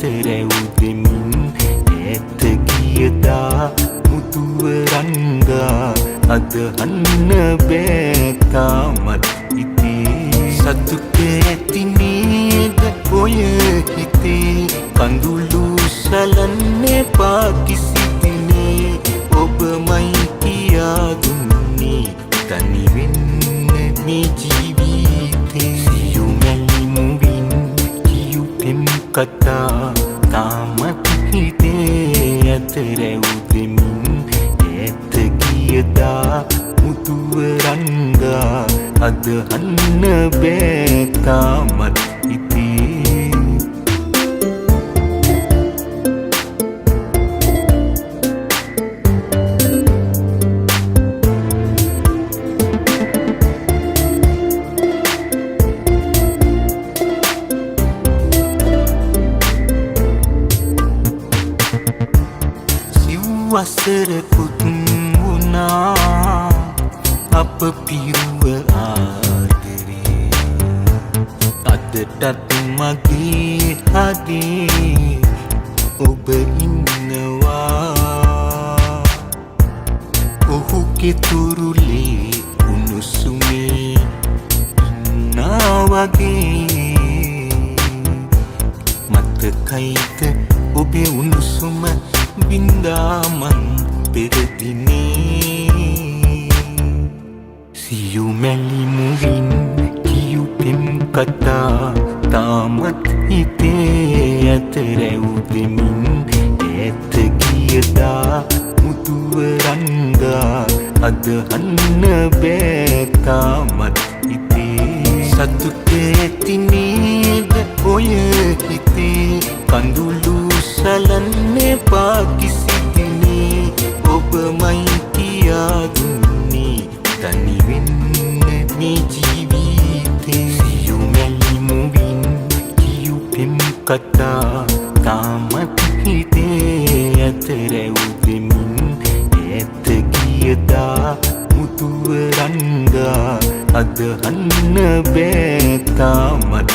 අත රැව් දෙමින් ඈත ගියදා මුතුව රංගා අදහන්න බෑ තාමත් හිතේ. සතුට ඇති නේද ඔය හිතේ, කඳුළු සලන්න එපා කිසි දිනේ. ඔබමයි කියා දුන්නේ තනි වෙන්න මේ ජීවිතේ. සියු මැලි මුවින් කියු පෙම් කතා තාමත් හිතේ අත රැව් දෙමින් ඈත ගියදා මුතුව රංගා අදහන්න බෑ තාමත් හිතේ. සිව්වසරකුත් වුණා අප පිරුව ආදරේ, අදටත් මගේ හදේ ඔබ ඉන්නවා. ඔහුගේ තුරුලේ උණුසුමේ ඉන්නා වගේ මතකයිද ඔබේ උණුසුම වින්දා මං පෙර දිනේ. සියු මැලි මුවින් කියු පෙම් කතා තාමත් හිතේ අත රැව් දෙමින් ඈත ගියදා මුතුව රංගා අදහන්න බෑ තාමත් හිතේ. සතුට ඇති නේද ඔය හිතේ, කඳුළු සලන්න එපා කිසි දිනේ. ඔබමයි කියා දුන්නේ තනි වෙන්න මේ ජීවිතේ. සියු මැලි මුවින් කියු පෙම් කතා තාමත් හිතේ අත රැව් දෙමින් ඈත ගියදා මුතුව රංගා අදහන්න බෑ තාමත්.